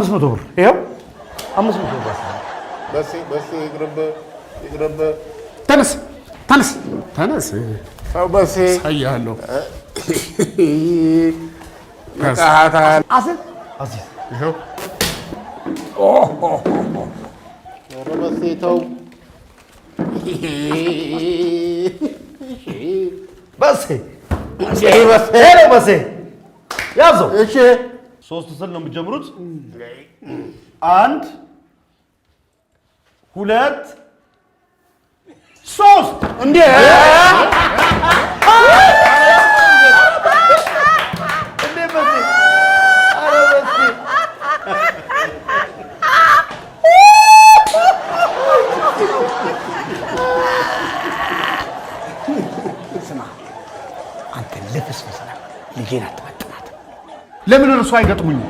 500 ብር ይኸው፣ 500 ብር። በሴ በሴ፣ ይቅርብ ይቅርብ። ተነስ ተነስ ተነስ። ሰው በሴ። አሳይሃለሁ። ይቃታል። አሲዝ አሲዝ። ይኸው። ኧረ በሴ ተው። በሴ። በሴ። Hello በሴ፣ ያዘው። እሺ። ሶስት ስል ነው የምትጀምሩት። አንድ፣ ሁለት፣ ሶስት። እንዴ! እንዴ በሴ! ኧረ በሴ! ስማ አንተ ልፍስፍስ ነህ። ልጄን አትመጥናትም። ለምን እርሱ አይገጥሙኝም?